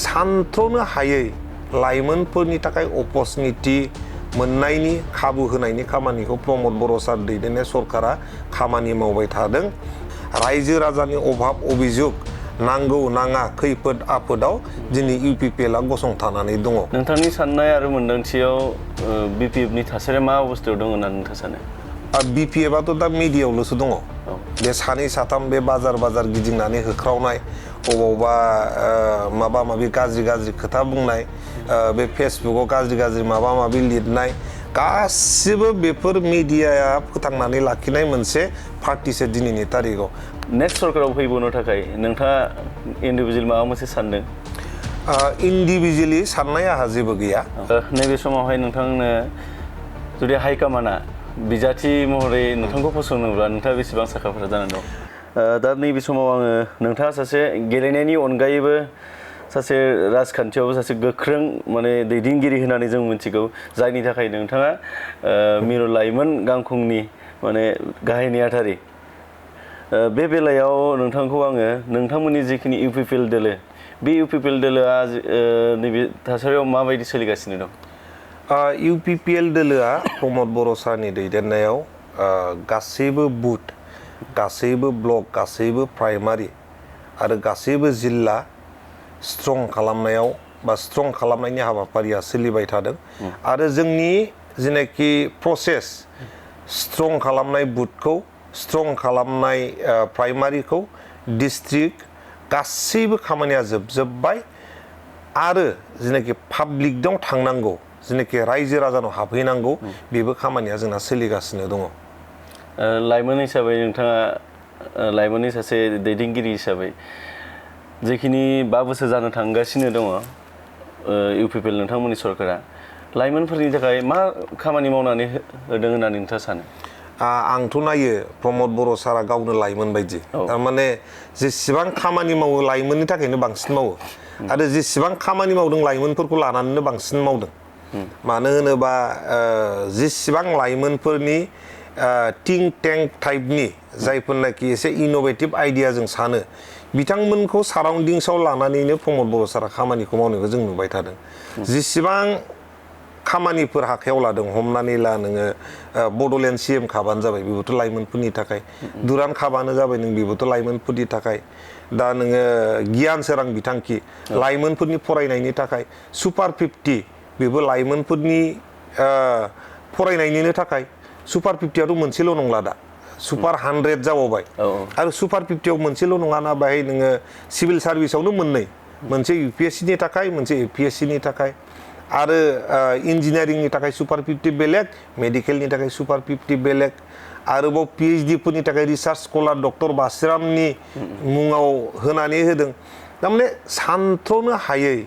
सानथ्र'नो हायै लाइमोनफोरनि थाखाय अपरचुनिटि मोननायनि खाबु होनायनि खामानिखौ प्रमद बर' सार दैदेननाय सरकारा खामानि मावबाय थादों। रायजो राजानि अभाब अभियोग नांगौ नाङा खैफोद आफोदाव दिनै इउपिपिएलआ गसंथानानै दङ। नोंथांनि साननाय आरो मोन्दांथियाव बिपिएफनि थासारिया मा अबस्थायाव दङ होननानै नोंथाङा सानो? बिपिएफआथ' दा मिडियायावल'सो दङ। बे सानै साथाम बे बाजार गिदिंनानै होख्रावनाय, अबावबा माबा माबि गाज्रि खोथा बुंनाय, बे फेसबुकआव गाज्रि माबा माबि लिरनाय, गासिबो बेफोर मिडियाया फोथांनानै लाखिनाय मोनसे पार्टिसो दिनैनि तारिखाव। नेक्स्ट सरकाराव फैबावनो थाखाय नोंथाङा इन्डिभिजुवेल माबा मोनसे सानदों? इन्डिभिजुवेलि साननाय आंहा जेबो गैया। नैबे समावहाय नोंथांनो जुदि हाइकमान्डआ बिजाथि महरै नोंथांखौ फसंनोब्ला नोंथाङा बेसेबां साखाफारा जानानै दं? दा नैबे समाव आङो नोंथाङा सासे गेलेनायनि अनगायैबो सासे राजखान्थियावबो सासे गोख्रों माने दैदेनगिरि होननानै जों मिथिगौ, जायनि थाखाय नोंथाङा मिरु लाइमोन गांखंनि माने गाहाय नेहाथारि। बे बेलायाव नोंथांखौ आङो नोंथांमोननि जिखिनि इउपिपिएल दोलो, बे इउपिपिएल दोलोआ नैबे थासारियाव माबायदि सोलिगासिनो दं? इउपिपिएल दोलोआ प्रमद बर' सारनि दैदेननायाव गासैबो बुथ, गासैबो ब्लक, गासैबो प्राइमारि आरो गासैबो जिल्ला स्ट्रं खालामनायाव बा स्ट्रं खालामनायनि हाबाफारिया सोलिबाय थादों। आरो जोंनि जेनाखि प्रसेस, स्ट्रं खालामनाय बुथखौ, स्ट्रं खालामनाय प्राइमारिखौ, डिस्ट्रिक्ट गासैबो खामानिया जोबजोब्बाय। आरो जेनाखि पाब्लिकजों थांनांगौ, जेनाखि रायजो राजानाव हाबहैनांगौ, बेबो खामानिया जोंना सोलिगासिनो दङ। लाइमोन हिसाबै नोंथाङा लाइमोननि सासे दैदेनगिरि हिसाबै जिखिनि 5 बोसोर जानो थांगासिनो दङ इउपिपिएल नोंथांमोननि सरकारा, लाइमोनफोरनि थाखाय मा खामानि मावनानै होदों होननानै नोंथाङा सानो? आंथ' नायो प्रमद बर' सारा गावनो लाइमोन बायदि। थारमाने जेसेबां खामानि मावो लाइमोननि थाखायनो बांसिन मावो, आरो जेसेबां खामानि मावदों लाइमोनफोरखौ लानानैनो बांसिन मावदों। मानो होनोबा जेसेबां लाइमोनफोरनि थिंक टेंक टाइपनि जायफोरनाखि एसे इनोभेटिभ आइडियाजों सानो, बिथांमोनखौ साराउन्डिंसआव लानानैनो प्रमद बर' सारा खामानिखौ मावनायखौ जों नुबाय थादों। जेसेबां खामानिफोर आखायाव लादों, हमनानै ला नोङो बड'लेण्ड CM खाबानो जाबाय, बेबोथ' लाइमोनफोरनि थाखाय। दुरान खाबानो जाबाय नों, बेबोथ' लाइमोनफोरनि थाखाय। दा नोङो गियान सोरां बिथांखि लाइमोनफोरनि फरायनायनि थाखाय। सुपार 50 बेबो लाइमोनफोरनि फरायनायनिनो थाखाय। सुपार 50आथ' मोनसेल' नंला दा, सुपार 100 जाबावबाय। आरो सुपार 50आव मोनसेल' नङाना, बाहाय नोङो सिभिल सार्भिसावनो मोननै, मोनसे UPSCनि थाखाय, मोनसे APSCनि थाखाय। आरो इन्जिनियारिंनि थाखाय सुपार 50 बेलेग, मेडिकेलनि थाखाय सुपार 50 बेलेग। आरोबाव PhD फोरनि थाखाय रिसार्च स्कलार डक्टर बासिरामनि मुङाव होनानै होदों। थारमाने सानथ्र'नो हायै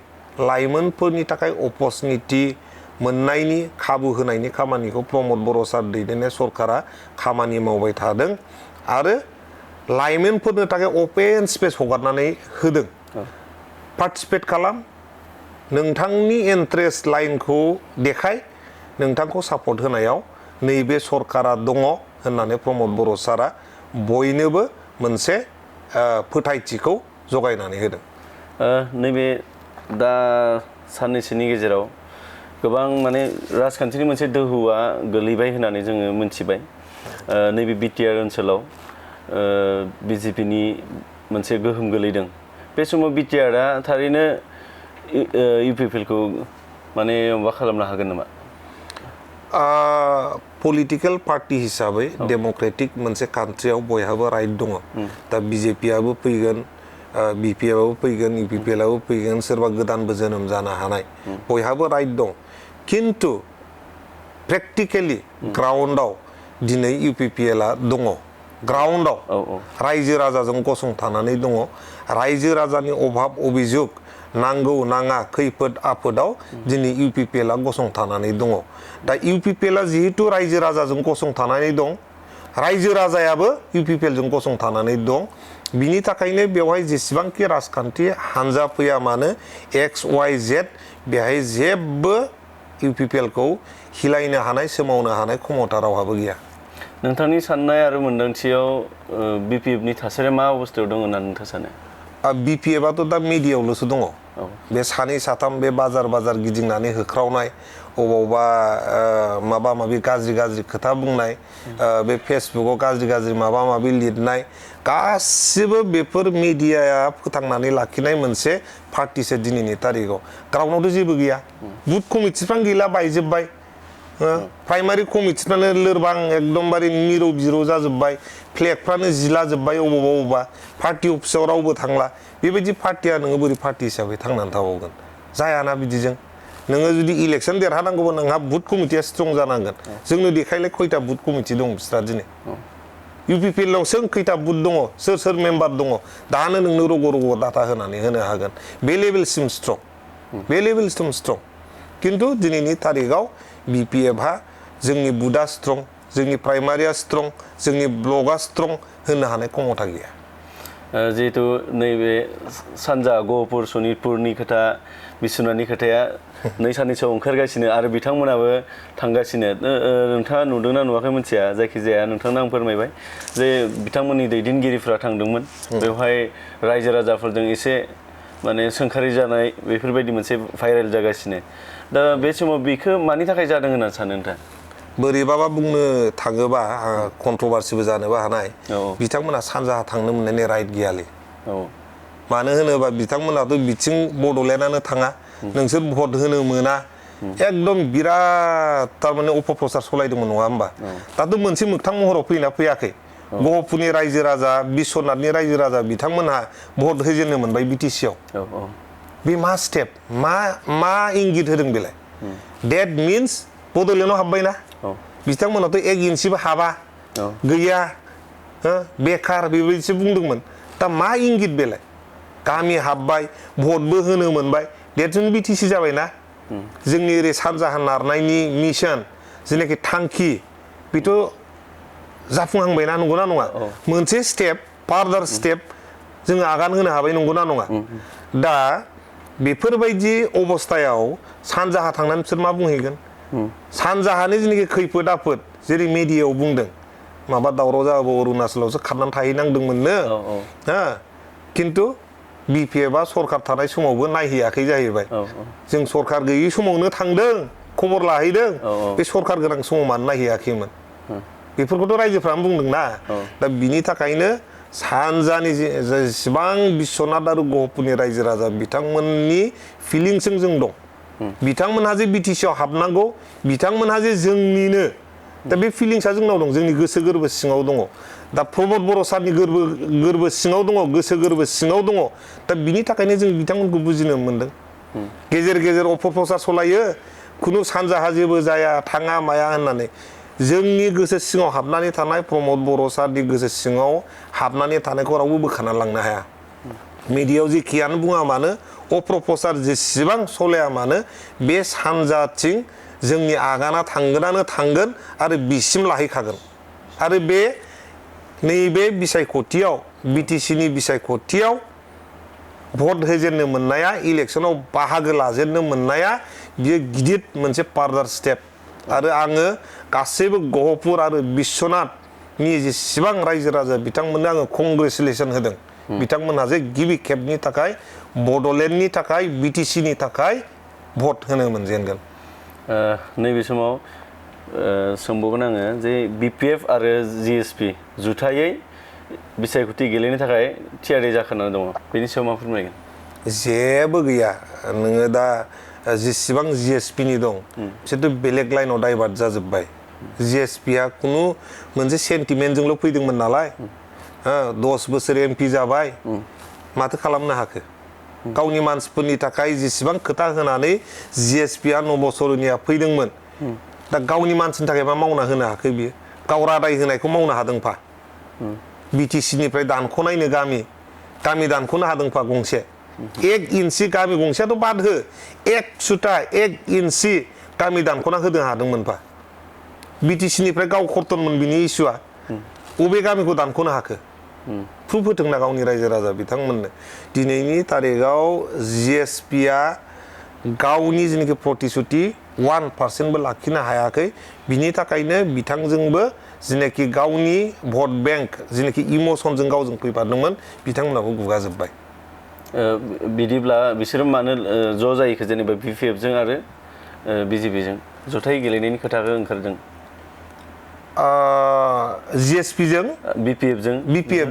लाइमोनफोरनि थाखाय अपरचुनिटि मोननायनि खाबु होनायनि खामानिखौ प्रमद बर' सार दैदेननाय सरकारा खामानि मावबाय थादों। आरो लाइमोनफोरनो थाखाय अपेन स्पेस हगारनानै होदों। पार्टिसिपेट खालाम, नोंथांनि इन्ट्रेस्ट लाइनखौ देखाय, नोंथांखौ सापर्ट होनायाव नैबे सरकारा दङ होननानै प्रमद बर' सारा बयनोबो मोनसे फोथायथिखौ जगायनानै होदों। नैबे दा साननैसोनि गेजेराव गोबां माने राजखान्थिनि मोनसे दोहौआ गोलैबाय होननानै जोङो मिथिबाय। नैबे बिटिआर ओनसोलाव BJPनि मोनसे गोहोम गोलैदों। बे समाव बिटिआरआ थारैनो इउपिपिएलखौ माने माबा खालामनो हागोन नामा? पलिटिकेल पार्टि हिसाबै डेम'क्रेटिक मोनसे कान्ट्रियाव बयहाबो राइट दङ। दा BJPआबो फैगोन, BPआबो फैगोन, इउपिपिएलआबो फैगोन, सोरबा गोदानबो जोनोम जानो हानाय, बयहाबो राइट दं। खिन्थु प्रेक्टिकेलि ग्राउन्डआव दिनै इउपिपिएलआ दङ। ग्राउन्डआव रायजो राजाजों गसंथानानै दङ। रायजो राजानि अभाब अभियोग नांगौ नाङा खैफोद आफोदाव दिनै इउपिपिएलआ गसंथानानै दङ। दा इउपिपिएलआ जिहेतु रायजो राजाजों गसंथानानै दं, रायजो राजायाबो इउपिपिएलजों गसंथानानै दं। बिनि थाखायनो बेवहाय जेसेबांखि राजखान्थि हानजा फैया मानो, XYZ बेहाय जेबो इउपिपिएलखौ हिलायनो हानाय, सोमावनो हानाय क्षमता रावहाबो गैया। नोंथांनि साननाय आरो मोन्दांथियाव बिपिएफनि थासारिया मा अबस्थायाव दङ होननानै नोंथाङा सानो? बिपिएफआथ' दा मिडियायावल'सो दङ। बे सानै साथाम बे बाजार गिदिंनानै होख्रावनाय अबावबा माबा माबि गाज्रि खोथा बुंनाय बे फेसबुकाव गाज्रि माबा माबि लिरनाय गासिबो बेफोर मिडियाया फोथांनानै लाखिनाय मोनसे पार्टिसो दिनैनि तारिखाव ग्राउन्डआवथ' जेबो गैया बुथ कमिटिफ्रानो गैला बायजोब्बाय प्राइमारि कमिटिफ्रानो लोरबां एकदमबारे मिरौ बिरौ जाजोब्बाय फ्लेगफ्रानो जिलाजोब्बाय अबावबा पार्टि अफिसाव रावबो थांला बेबायदि पार्टिया नोङो बोरै पार्टि हिसाबै थांनानै थाबावगोन जायाना बिदिजों नोङो जुदि इलेक्सन देरहानांगौबा नोंहा बुथ कमिटिया स्ट्रं जानांगोन जोंनो देखायलाय खयथा बुथ कमिटि दं बिस्रा दिनै UPPL आव सोर खैथा बुथ दङ सोर मेम्बार दङ दानो नोंनो रग' डाटा होनानै होनो हागोन बे लेभेलसिम स्ट्रं खिन्थु दिनैनि तारिखाव BPF हा जोंनि बुथआ स्ट्रं जोंनि प्राइमारिया स्ट्रं जोंनि ब्लकआ स्ट्रं होनो हानाय क्षमता गैया जिहेतु नैबे सानजा गहपुर सनितपुरनि खोथा बिश्वनाथनि खोथाया नै साननैसोआव ओंखारगासिनो आरो बिथांमोनाबो थांगासिनो नोंथाङा नुदोंना नुवाखै मिथिया जायखिजाया नोंथांनो आं फोरमायबाय जे बिथांमोननि दैदेनगिरिफ्रा थांदोंमोन बेवहाय रायजो राजाफोरजों एसे माने सोंखारि जानाय बेफोरबायदि मोनसे भाइरेल जागासिनो दा बे समाव बेखौ मानि थाखाय जादों होनना सानो नोंथां बोरैबाबा बुंनो थाङोबा कन्ट्रभार्सिबो जानोबो हानाय बिथांमोना सानजाहा थांनो मोननायनि राइट गैयालै मानो होनोबा बिथांमोनाथ' बिथिं बड'लेण्डआनो थाङा नोंसोर भट होनो मोना एकदम बिराद थारमाने अपप्रचार सलायदोंमोन नङा होमबा दाथ' मोनसे मोगथां महराव फैना फैयाखै गहपुरनि रायजो राजा बिश्वनाथनि रायजो राजा बिथांमोनहा भट होजेननो मोनबाय BTC आव बे मा स्टेप मा इंगित होदों बेलाय डेट मिन्स बड'लेण्डआव हाबबायना बिथांमोनाथ' 1 इन्सिबो हाबा गैया बेकार बेबायदिसो बुंदोंमोन दा मा इंगित बेलाय गामि हाबबाय भटबो होनो मोनबाय देरजों BTC जाबायना जोंनि ओरै सानजाहा नारनायनि मिशन जेनाखि थांखि बेथ' जाफुंहांबायना नंगौना नङा मोनसे स्टेप फार्दार स्टेप जोङो आगान होनो हाबाय नंगौना नङा दा बेफोरबायदि अबस्थायाव सानजाहा थांनानै बिसोर मा बुंहैगोन सानजाहानि जेनाखि खैफोद आफोद जेरै मेडियायाव बुंदों माबा दावराव जाबो अरुणाचलावसो खारनानै थाहैनांदोंमोननो खिन्थु BPF आ सरकार थानाय समावबो नायहैयाखै जाहैबाय जों सरकार गैयै समावनो थांदों खबर लाहैदों बे सरकार गोनां समाव मानो नायहैयाखैमोन बेफोरखौथ' रायजोफ्रानो बुंदोंना दा बिनि थाखायनो सानजानि जेसेबां बिश्वनाथ आरो गहपुरनि रायजो राजा बिथांमोननि फिलिंसजों जों दं बिथांमोनहा जे BTC आव हाबनांगौ बिथांमोनहा जे जोंनिनो दा बे फिलिंसा जोंनाव दं जोंनि गोसो गोरबो सिङाव दङ दा प्रमद बर' सारनि गोरबो सिङाव दङ गोसो गोरबो सिङाव दङ दा बिनि थाखायनो जों बिथांमोनखौ बुजिनो मोनदों गेजेर अपप्रचार सलायो खुनु सानजाहा जेबो जाया थाङा माया होननानै जोंनि गोसो सिङाव हाबनानै थानाय प्रमद बर' सारनि गोसो सिङाव हाबनानै थानायखौ रावबो बोखारना लांनो हाया मिडियायाव जेखियानो बुङा मानो अपप्रचार जेसेबां सलाया मानो बे सानजाथिं जोंनि आगाना थांगोनानो थांगोन आरो बिसिम लाहैखागोन आरो बे नैबे बिसायख'थियाव BTC नि बिसायख'थियाव भट होजेननो मोननाया इलेक्सनाव बाहागो लाजेननो मोननाया बियो गिदिर मोनसे फार्दार स्टेप आरो आङो गासैबो गहपुर आरो बिश्वनाथनि जेसेबां रायजो राजा बिथांमोननो आङो कंग्रेचुलेसन होदों बिथांमोनहा जे गिबि खेबनि थाखाय बड'लेण्डनि थाखाय BTC नि थाखाय भट होनो मोनजेनगोन नैबे समाव सोंबावगोन आङो जे BPF आरो GSP जुथायै बिसायख'थि गेलेनो थाखाय थियारि जाखानानै दङ बेनि सायाव मा फोरमायगोन जेबो गैया नोङो दा जेसेबां GSP नि दं बिसोरथ' बेलेग लाइनाव डाइभार्ट जाजोब्बाय GSP आ खुनु मोनसे सेन्टिमेन्टजोंल' फैदोंमोन नालाय 10 बोसोर MP जाबाय माथो खालामनो हाखो गावनि मानसिफोरनि थाखाय जेसेबां खोथा होनानै GSP आ नबसरनिया फैदोंमोन दा गावनि मानसिनि थाखाय मा मावना होनो हाखो बियो गाव रादाय होनायखौ मावनो हादोंफा BTC निफ्राय दानख'नायनो गामि दानख'नो हादोंफा गंसे 1 इन्सि गामि गंसेयाथ' बाद हो 1 इन्सि गामि दानख'ना होनो हादोंमोनफा BTC निफ्राय गाव खर्तनमोन बिनि इस्युआ बबे गामिखौ दानख'नो हाखो प्रुफ होथोंना गावनि रायजो राजा बिथांमोननो दिनैनि तारिखाव GSP आ गावनि जेनाखि प्रतिश्रुति 1% लाखिनो हायाखै बिनि थाखायनो बिथांजोंबो जेनाखि गावनि भट बेंक जेनाखि इमोसनजों गावजों फैफादोंमोन बिथांमोनाबो गुगाजोब्बाय बिदिब्ला बिसोरो मानो ज' जायोखो जेनेबा BPF जों आरो BJP जों जथाय गेलेनायनि खोथाखौ ओंखारदों GSP जों BPF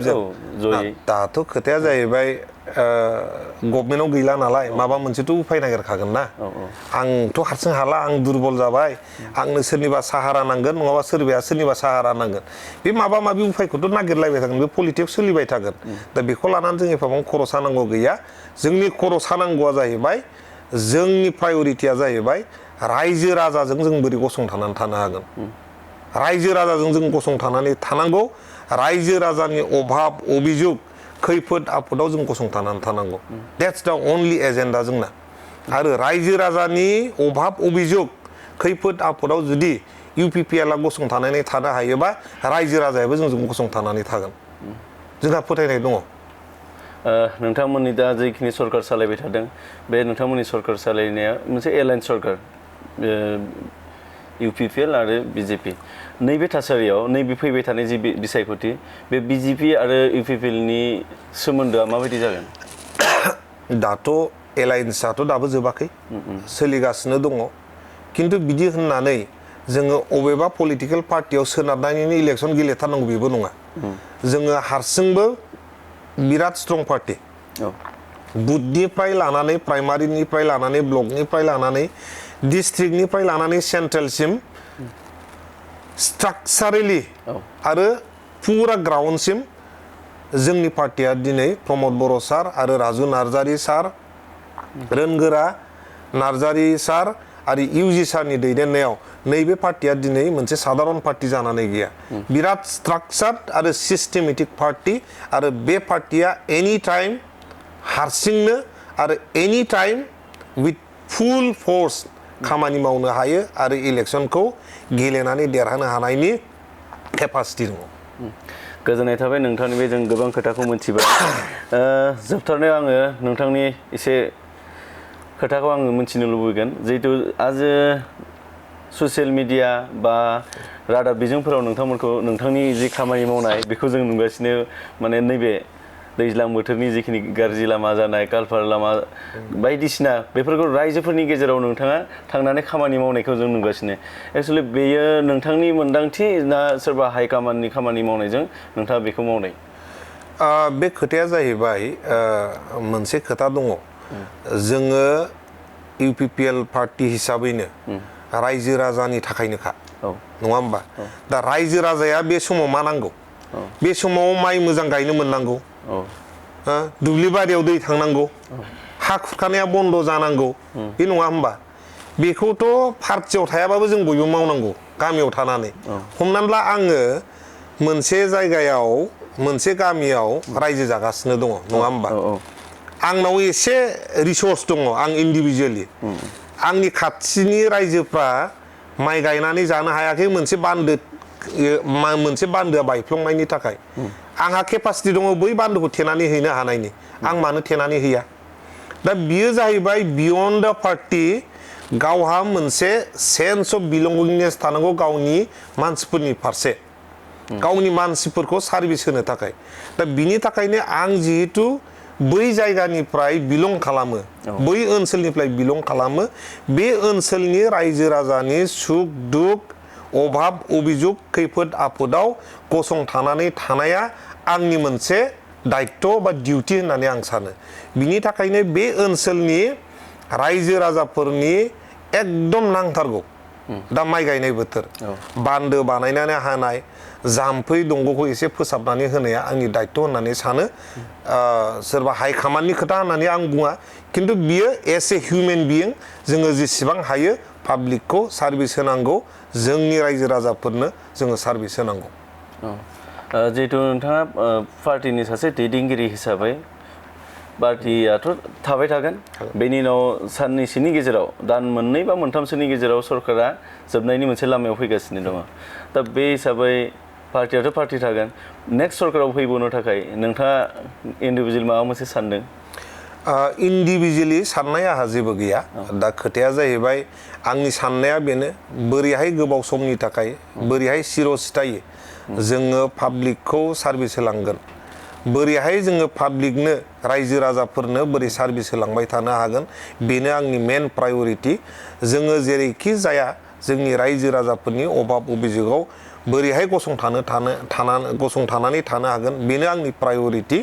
जों जयै दाथ' खोथाया जाहैबाय गभर्नमेन्टआव गैला नालाय माबा मोनसेथ' उफाय नागिरखागोन ना आंथ' हारसिं हाला आं दुरबल जाबाय आंनो सोरनिबा साहारा नांगोन नङाबा सोरबाया सोरनिबा साहारा नांगोन बे माबा माबि उफायखौथ' नागिरलायबाय थागोन बे पलिटिक्स सोलिबाय थागोन दा बेखौ लानानै जों एफाबां खर' सानांगौ गैया जोंनि खर' सानांगौआ जाहैबाय जोंनि प्रायरिटिया जाहैबाय रायजो राजाजों जों बोरै गसंथानानै थानो हागोन रायजो राजाजों जों गसंथानानै थानांगौ रायजो राजानि अभाब अभिजुग खैफोद आफोदाव जों गसंथानानै थानांगौ that's the only एजेन्डा जोंना आरो रायजो राजानि अभाब अभिजुग खैफोद आफोदाव जुदि UPPL गसंथानानै थानो हायोबा रायजो राजायाबो जोंजों गसंथानानै थागोन जोंहा फोथायनाय दङ नोंथांमोननि दा जेखिनि सरकार सालायबाय थादों बे नोंथांमोननि सरकार सालायनाया मोनसे एलायन्स सरकार UPPL आरो BJP नैबे थासारियाव नैबे फैबाय थानाय जि बिसायख'थि बे BJP आरो UPPL नि सोमोन्दोआ माबायदि जागोन दाथ' एलायन्सआथ' दाबो जोबाखै सोलिगासिनो दङ खिन्थु बिदि होननानै जोङो अबेबा पलिटिकेल पार्टियाव सोनारनानैनो इलेक्सन गेलेथारनांगौ बेबो नङा जोङो हारसिंबो बिराद स्ट्रं पार्टि बुथनिफ्राय लानानै प्राइमारिनिफ्राय लानानै ब्लकनिफ्राय लानानै डिस्ट्रिक्टनिफ्राय लानानै सेन्ट्रेलसिम स्ट्राक्चारेलि आरो फुरा ग्राउन्डसिम जोंनि पार्टिया दिनै प्रमद बर' सार आरो राजु नार्जारी सार रोनगोरा नार्जारी सार आरो UG सारनि दैदेननायाव नैबे पार्टिया दिनै मोनसे साधारन पार्टि जानानै गैया बिराद स्ट्राक्चार्ड आरो सिस्टेमेटिक पार्टि आरो बे पार्टिया एनि टाइम हारसिंनो आरो एनि टाइम विथ फुल फोर्स खामानि मावनो हायो आरो इलेक्सनखौ गेलेनानै देरहानो हानायनि केपासिटि दङ गोजोननाय थाबाय नोंथांनिफ्राय जों गोबां खोथाखौ मिथिबाय जोबथारनायाव आङो नोंथांनि एसे खोथाखौ आङो मिथिनो लुबैगोन जिहेतु आज ससियेल मिडिया बा रादाब बिजोंफोराव नोंथांमोनखौ नोंथांनि जि खामानि मावनाय बेखौ जों नुगासिनो माने नैबे दैज्लां बोथोरनि जिखिनि गाज्रि लामा जानाय कालभार लामा बायदिसिना बेफोरखौ रायजोफोरनि गेजेराव नोंथाङा थांनानै खामानि मावनायखौ जों नुगासिनो एक्चुअलि बेयो नोंथांनि मोन्दांथि ना सोरबा हाइकमान्डनि खामानि मावनायजों नोंथाङा बेखौ मावनाय बे खोथाया जाहैबाय मोनसे खोथा दङ जोङो UPPL पार्टि हिसाबैनो रायजो राजानि थाखायनोखा नङा होमबा दा रायजो राजाया बे समाव मा नांगौ बे समाव माइ मोजां गायनो मोननांगौ दुब्लि बारियाव दै थांनांगौ हा खुरखानाया बन्द जानांगौ बे नङा होमबा बेखौथ' पार्टियाव थायाबाबो जों बयबो मावनांगौ गामियाव थानानै हमनानै ला आङो मोनसे जायगायाव मोनसे गामियाव रायजो जागासिनो दङ नङा होमबा आंनाव एसे रिसोर्स दङ आं इन्डिभिजुवेलि आंनि खाथिनि रायजोफ्रा माइ गायनानै जानो हायाखै मोनसे बान्दोआ बायफ्लंनायनि थाखाय आंहा केपासिटि दङ बै बान्दोखौ थेनानै हैनो हानायनि आं मानो थेनानै हैया दा बियो जाहैबाय बियन्ड द पार्टि गावहा मोनसे सेन्स अफ बिलंगिंनेस थानांगौ गावनि मानसिफोरनि फारसे गावनि मानसिफोरखौ सार्भिस होनो थाखाय दा बिनि थाखायनो आं जिहेतु बै जायगानिफ्राय बिलं खालामो बै ओनसोलनिफ्राय बिलं खालामो बे ओनसोलनि रायजो राजानि सुख दुख अभाब अभिजुग खैफोद आफोदाव गसंथानानै थानाया आंनि मोनसे दायित्व बा डिउटि होननानै आं सानो बिनि थाखायनो बे ओनसोलनि रायजो राजाफोरनि एकदम नांथारगौ दा माइ गायनाय बोथोर बान्दो बानायनानै हानाय जाम्फै दंगखौ एसे फोसाबनानै होनाया आंनि दायित्व होननानै सानो सोरबा हाइकमान्डनि खोथा होननानै आं बुङा खिन्थु बियो एज ए हिउमेन बिइं जोङो जेसेबां हायो पाब्लिकखौ सार्भिस होनांगौ जोंनि रायजो राजाफोरनो जोङो सार्भिस होनांगौ जिहेतु नोंथाङा पार्टिनि सासे दैदेनगिरि हिसाबै पार्टियाथ' थाबाय थागोन बेनि उनाव साननैसोनि गेजेराव दान मोननै बा मोनथामसोनि गेजेराव सरकारा जोबनायनि मोनसे लामायाव फैगासिनो दङ दा बे हिसाबै पार्टियाथ' पार्टि थागोन नेक्स्ट सरकाराव फैबावनो थाखाय नोंथाङा इन्डिभिजुवेल माबा मोनसे सानदों इन्डिभिजुवेलि साननाय आंहा जेबो गैया दा खोथाया जाहैबाय आंनि साननाया बेनो बोरैहाय गोबाव समनि थाखाय बोरैहाय सिर'सिथायै जोङो पाब्लिकखौ सार्भिस होलांगोन बोरैहाय जोङो पाब्लिकनो रायजो राजाफोरनो बोरै सार्भिस होलांबाय थानो हागोन बेनो आंनि मेन प्रायरिटि जोङो जेरैखि जाया जोंनि रायजो राजाफोरनि अभाब अभियोगाव बोरैहाय गसंथानानै थानो हागोन बेनो आंनि प्रायरिटि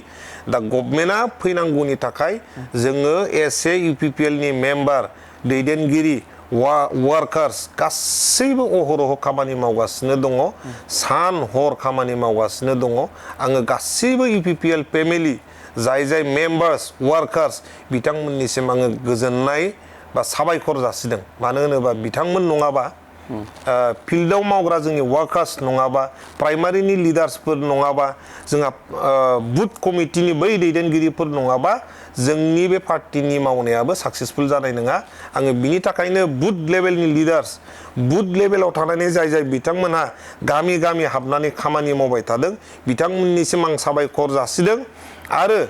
दा गभर्नमेन्टआ फैनांगौनि थाखाय जोङो एसे UPPL नि मेम्बार दैदेनगिरि वार्कार्स गासैबो अहरह खामानि मावगासिनो दङ सान हर खामानि मावगासिनो दङ आङो गासैबो UPPL फेमिलि जाय मेम्बार्स वार्कार्स बिथांमोननिसिम आङो गोजोननाय बा साबायखर जासिदों मानो होनोबा बिथांमोन नङाबा फिल्डआव मावग्रा जोंनि वार्कार्स नङाबा प्राइमारिनि लिडार्सफोर नङाबा जोंहा बुथ कमिटिनि बै दैदेनगिरिफोर नङाबा जोंनि बे पार्टिनि मावनायाबो साक्सेसफुल जानाय नङा आङो बिनि थाखायनो बुथ लेभेलनि लिडार्स बुथ लेभेलाव थानानै जाय बिथांमोनहा गामि गामि हाबनानै खामानि मावबाय थादों बिथांमोननिसिम आं साबायखर जासिदों आरो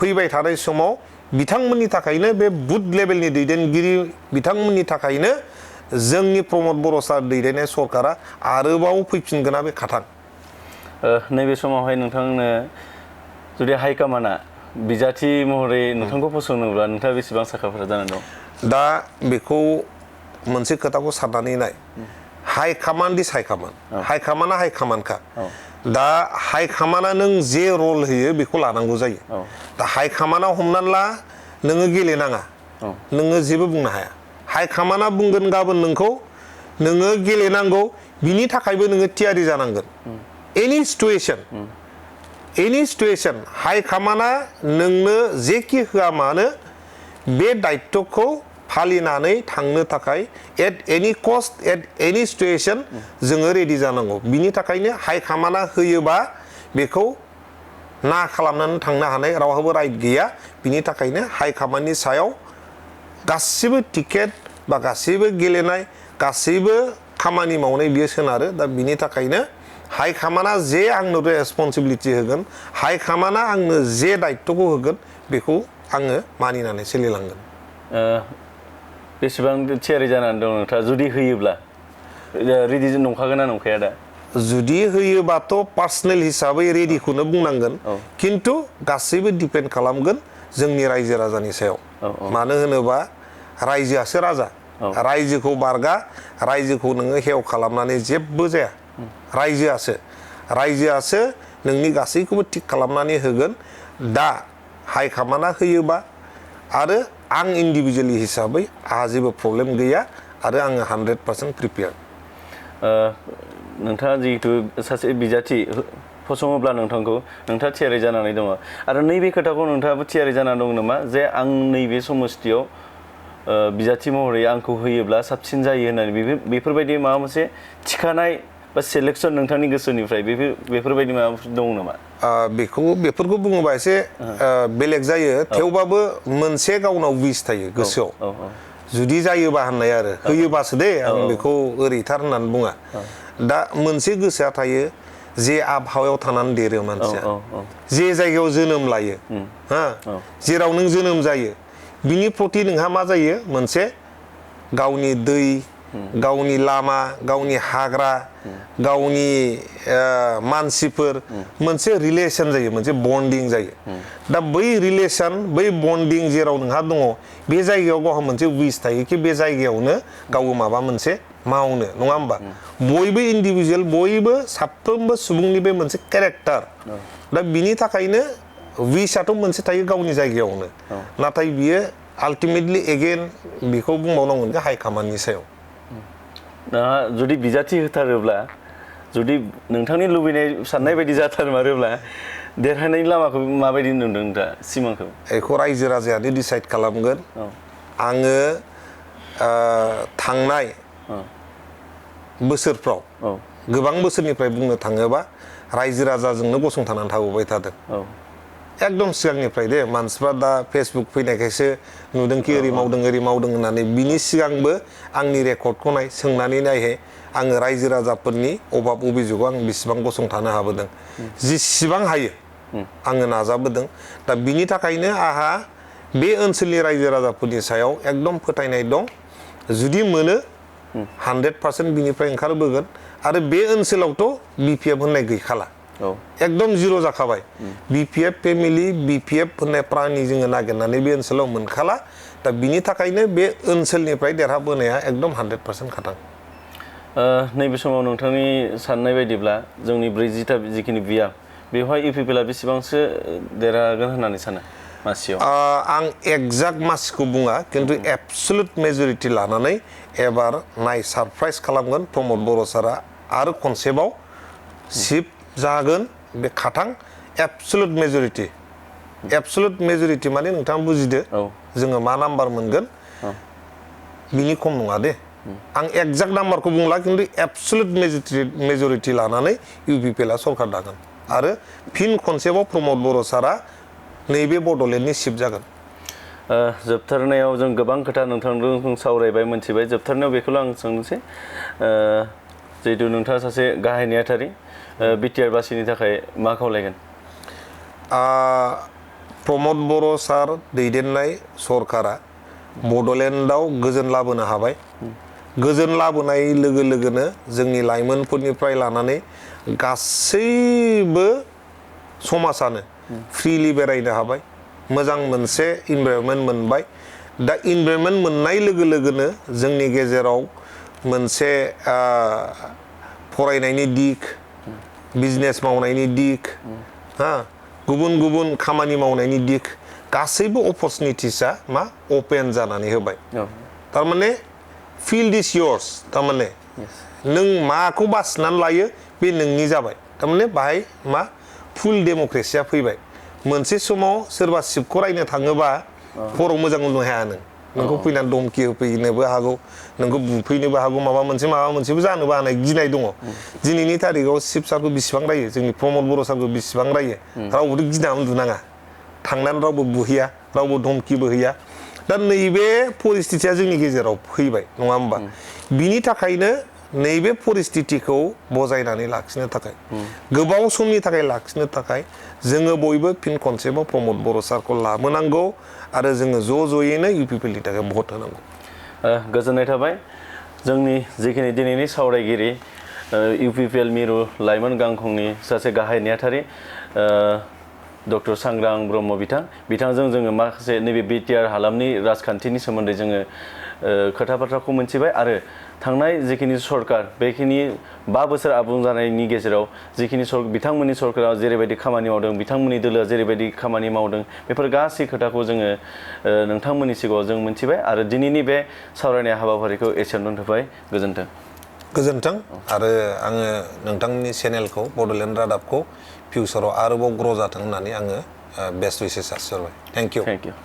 फैबाय थानाय समाव बिथांमोननि थाखायनो बे बुथ लेभेलनि दैदेनगिरि बिथांमोननि थाखायनो जोंनि प्रमद बर' सार दैदेननाय सरकारा आरोबाव फैफिनगोना बे खाथां नैबे समावहाय नोंथांनो जुदि हाइकमान्डआ बिजाथि महरै नोंथांखौ फसंनोब्ला नोंथाङा बेसेबां साखाफारा जानानै दं दा बेखौ मोनसे खोथाखौ साननानै नाय हाइकमान्ड इज हाइकमान्डआ हाइकमान्डखा दा हाइकमान्डआ नों जे रल होयो बेखौ लानांगौ जायो दा हाइकमान्डआ हमनानै ला नोङो गेलेनाङा नोङो जेबो बुंनो हाया हाइकमान्डआ बुंगोन गाबोन नोंखौ नोङो गेलेनांगौ बिनि थाखायबो नोङो थियारि जानांगोन एनि सिटुएशन हाइकमान्डआ नोंनो जेखि होआ मानो बे दायित्वखौ फालिनानै थांनो थाखाय एट एनि कस्ट एट एनि सिटुएशन जोङो रेडि जानांगौ बिनि थाखायनो हाइकमान्डआ होयोबा बेखौ ना खालामनानै थांनो हानाय रावहाबो राइट गैया बिनि थाखायनो हाइकमान्डनि सायाव गासिबो टिकेट बा गासैबो गेलेनाय गासैबो खामानि मावनाय बियो सोनारो दा बिनि थाखायनो हाइकमान्डआ जे आंनो रेसपन्सिबिलिटि होगोन हाइकमान्डआ आंनो जे दायित्वखौ होगोन बेखौ आङो मानिनानै सोलिलांगोन बेसेबां थियारि जानानै दं नोंथाङा जुदि होयोब्ला रेडि नंखागोन ना नंखाया दा जुदि होयोबाथ' पार्सनेल हिसाबै रेडिखौनो बुंनांगोन खिन्थु गासैबो डिपेन्ड खालामगोन जोंनि रायजो राजानि सायाव मानो होनोबा रायजोआसो राजा रायजोखौ बारगा रायजोखौ नोङो हेव खालामनानै जेबो जाया रायजोआसो नोंनि गासैखौबो थिग खालामनानै होगोन दा हाइकमान्डआ होयोबा आरो आं इन्डिभिजुवेलि हिसाबै आंहा जेबो प्रब्लेम गैया आरो आङो 100% प्रिपेयार नोंथाङा जिहेतु सासे बिजाथि फसङोब्ला नोंथाङा थियारि जानानै दङ आरो नैबे खोथाखौ नोंथाङाबो थियारि जानानै दं नामा जे आं नैबे समस्थियाव बिजाथि महरै आंखौ होयोब्ला साबसिन जायो होननानै बेफोरबायदि माबा मोनसे थिखानाय बा सेलेक्सन नोंथांनि गोसोनिफ्राय बेफोरबायदि माबाफोर दं नामा बेफोरखौ बुङोबा एसे बेलेग जायो थेवबाबो मोनसे गावनाव विश थायो गोसोआव जुदि जायोबा होननाय आरो होयोबासो दे आं बेखौ ओरैथार होननानै बुङा दा मोनसे गोसोआ थायो जे आबहावायाव थानानै देरो मानसिया जे जायगायाव जोनोम लायो जेराव नों जोनोम जायो बिनि प्रति नोंहा मा जायो मोनसे गावनि दै गावनि लामा गावनि हाग्रा गावनि मानसिफोर मोनसे रिलेशन जायो मोनसे बन्डिं जायो दा बै रिलेशन बै बन्डिं जेराव नोंहा दङ बे जायगायाव गावहा मोनसे विश थायो कि बे जायगायावनो गाव माबा मोनसे मावनो नङा होमबा बयबो इन्डिभिजुवेल बयबो साफ्रोमबो सुबुंनि बे मोनसे केरेक्टार दा बिनि थाखायनो विशआथ' मोनसे थायो गावनि जायगायावनो नाथाय बियो आल्टिमेटलि एगेन बेखौ बुंबावनांगोन जे हाइकमान्डनि सायाव जुदि बिजाथि होथारोब्ला जुदि नोंथांनि लुबैनाय साननाय बायदि जाथारमारोब्ला देरहानायनि लामाखौ माबायदि नुदों नोंथाङा सिमांखौ बेखौ रायजो राजायानो डिसाइड खालामगोन आङो थांनाय बोसोरफ्राव गोबां बोसोरनिफ्राय बुंनो थाङोबा रायजो राजाजोंनो गसंथानानै थाबोबाय थादों एकदम सिगांनिफ्राय दे मानसिफ्रा दा फेसबुक फैनायखायसो नुदोंखि ओरै मावदों होननानै बिनि सिगांबो आंनि रेकर्डखौ सोंनानै नायहे आङो रायजो राजाफोरनि अभाब अभियोगाव आं बेसेबां गसंथानो हाबोदों जेसेबां हायो आङो नाजाबोदों दा बिनि थाखायनो आंहा बे ओनसोलनि रायजो राजाफोरनि सायाव एकदम फोथायनाय दं जुदि मोनो 100% बिनिफ्राय ओंखारबोगोन आरो बे ओनसोलावथ' BPF होननाय गैखाला एकदम जिर' जाखाबाय बिपिएफ फेमिलि बिपिएफ होननाय प्राणी जोङो नागिरनानै बे ओनसोलाव मोनखाला दा बिनि थाखायनो बे ओनसोलनिफ्राय देरहाबोनाया एकदम 100% खाथां नैबे समाव नोंथांनि साननाय बायदिब्ला जोंनि 40टा जिखिनि बिया बेवहाय इउपिपिएलआ बेसेबांसो देरहागोन होननानै सानो मासियाव आं एक्जाक्ट मासिखौ बुङा खिन्थु एबसुलुट मेजरिटि लानानै एबार नाय सारप्राइज खालामगोन प्रमद बर' सारा आरो खनसेबाव सिफ जागोन बे खाथां एबसुलुट मेजरिटि माने नोंथाङा बुजिदो जोङो मा नाम्बार मोनगोन बिनि खम नङा दे आं एक्जाक्ट नाम्बारखौ बुंला खिन्थु एबसुलुट मेजरिटि लानानै इउपिपिएलआ सरकार दागोन आरो फिन खनसेबाव प्रमद बर' सारा नैबे बड'लेण्डनि चिफ जागोन जोबथारनायाव जों गोबां खोथा नोंथांजों सावरायबाय मोनथिबाय जोबथारनायाव बेखौल' आं सोंनोसै जिहेतु नोंथाङा सासे गाहाय नेहाथारि बिटिआर बासिनि थाखाय मा खावलायगोन प्रमद बर' सार दैदेननाय सरकारा बड'लेण्डआव गोजोन लाबोनो हाबाय गोजोन लाबोनाय लोगो लोगोनो जोंनि लाइमोनफोरनिफ्राय लानानै गासैबो समाजानो फ्रिलि बेरायनो हाबाय मोजां मोनसे इनभाइरनमेन्ट मोनबाय दा इनभाइरनमेन्ट मोननाय लोगो लोगोनो जोंनि गेजेराव मोनसे फरायनायनि दिग बिजनेस मावनायनि दिग गुबुन गुबुन खामानि मावनायनि दिग गासैबो अपरचुनिटिसआ मा अपेन जानानै होबाय थारमाने फिल्ड इज योर्स थारमाने नों माखौ बासिनानै लायो बे नोंनि जाबाय थारमाने बाहाय मा फुल डेम'क्रेसिया फैबाय मोनसे समाव सोरबा सिपखौ रायनो थाङोबा हराव मोजां उन्दुनो हाया नोंखौ फैनानै धमकि होफैनोबो हागौ नोंखौ बुफैनोबो हागौ माबा मोनसेबो जानोबो हानाय गिनाय दङ दिनैनि थारिखआव सिप सारखौ बेसेबां रायो जोंनि प्रमद बर' सारखौ बेसेबां रायो रावबोथ' गिना उन्दुनाङा थांनानै रावबो बुहैया रावबो धमकिबो हैया दा नैबे परिस्थितिया जोंनि गेजेराव फैबाय नङा होमबा बिनि थाखायनो नैबे परिस्थितिखौ बजायनानै लाखिनो थाखाय गोबाव समनि थाखाय लाखिनो थाखाय जोङो बयबो फिन खनसेबाव प्रमद बर' सारखौ लाबोनांगौ आरो जोङो ज'यैनो इउपिपिएलनि थाखाय भट होनांगौ गोजोननाय थाबाय जोंनि जिखिनि दिनैनि सावरायगिरि इउपिपिएल मिरु लाइमोन गांखंनि सासे गाहाय नेहाथारि डक्टर सांग्रां ब्रह्म बिथांजों जोङो माखासे नैबे बिटिआर हालामनि राजखान्थिनि सोमोन्दै जोङो खोथा बाथ्राखौ मोनथिबाय आरो थांनाय जिखिनि सरकार बेखिनि 5 बोसोर आबुं जानायनि गेजेराव जिखिनि बिथांमोननि सरकारा जेरैबायदि खामानि मावदों बिथांमोननि दोलोआ जेरैबायदि खामानि मावदों बेफोर गासै खोथाखौ जोङो नोंथांमोननि सिगाङाव जों मोनथिबाय आरो दिनैनि बे सावरायनाय हाबाफारिखौ एसेयावनो दोनथ'बाय गोजोन्थों आरो आङो नोंथांनि चेनेलखौ बड'लेण्ड रादाबखौ फिउचाराव आरोबाव ग्र' जाथों होननानै आङो बेस्ट उइसेस जासिहरबाय थेंक इउ